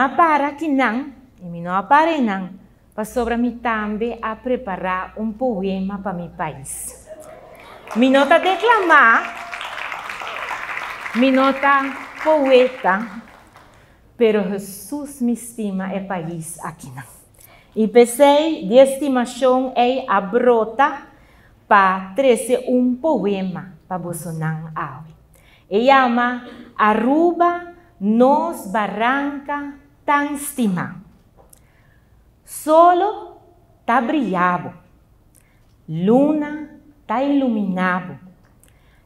M'a para akinan, i mi no a para einan, pasobra mi tambe a prepará un poema pa mi pais. Mi no ta deklamá, mi no ta poeta, pero Hesus mi stima e pais akinan. I p'esei di e stimashon ei a brota pa trese un poema pa bosonan awe. E yama Aruba nos baranka tan stimá. Solo ta bria bo. Luna ta iluminá bo.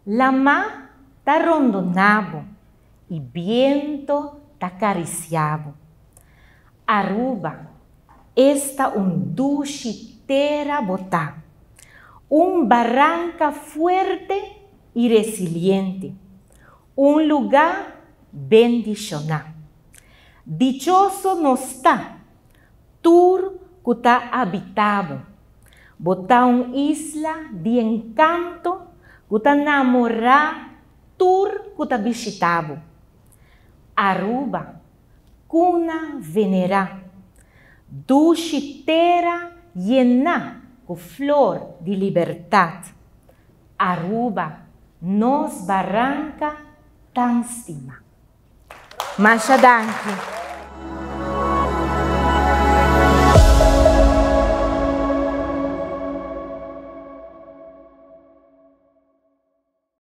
Lamá ta rondoná bo i biento ta karisiá bo. Aruba, esta un dushi tera bo ta. Un baranka fuerte i resiliente. Un lugá bendishoná. Dichoso nos ta, tur ku ta habitá bo. Bo ta un isla di enkanto ku ta namorá tur ku ta bishitá bo. Aruba, kuna venerá. Dushi tera yená ku flor di libertat. Aruba, nos baranka tan stima. Masha danki.